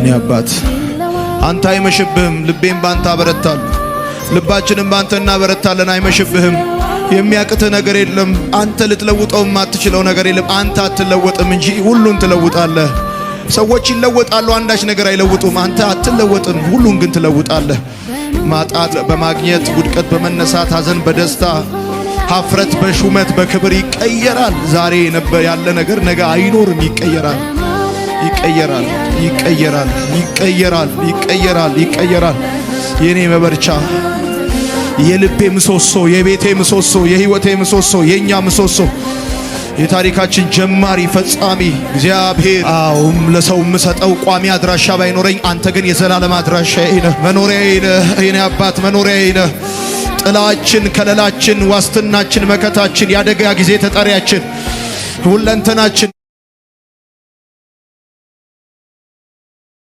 የኔ አባት አንተ አይመሽብህም። ልቤን ባንተ አበረታለሁ፣ ልባችንን ባንተ እናበረታለን። አይመሽብህም። የሚያቅትህ ነገር የለም። አንተ ልትለውጠው የማትችለው ነገር የለም። አንተ አትለወጥም እንጂ ሁሉን ትለውጣለህ። ሰዎች ይለወጣሉ፣ አንዳች ነገር አይለውጡም። አንተ አትለወጥም፣ ሁሉን ግን ትለውጣለህ። ማጣት በማግኘት፣ ውድቀት በመነሳት፣ ሐዘን በደስታ፣ ሀፍረት በሹመት በክብር ይቀየራል። ዛሬ ነበር ያለ ነገር ነገ አይኖርም፣ ይቀየራል፣ ይቀየራል፣ ይቀየራል፣ ይቀየራል፣ ይቀየራል፣ ይቀየራል። የኔ መበርቻ፣ የልቤ ምሰሶ፣ የቤቴ ምሰሶ፣ የህይወቴ ምሰሶ፣ የኛ ምሰሶ፣ የታሪካችን ጀማሪ ፈጻሚ እግዚአብሔር። አውም ለሰው የምሰጠው ቋሚ አድራሻ ባይኖረኝ አንተ ግን የዘላለም አድራሻዬ ነህ፣ መኖሪያዬ ነህ። የኔ አባት መኖሪያዬ ነህ። ጥላችን፣ ከለላችን፣ ዋስትናችን፣ መከታችን፣ የአደጋ ጊዜ ተጠሪያችን፣ ሁለንተናችን።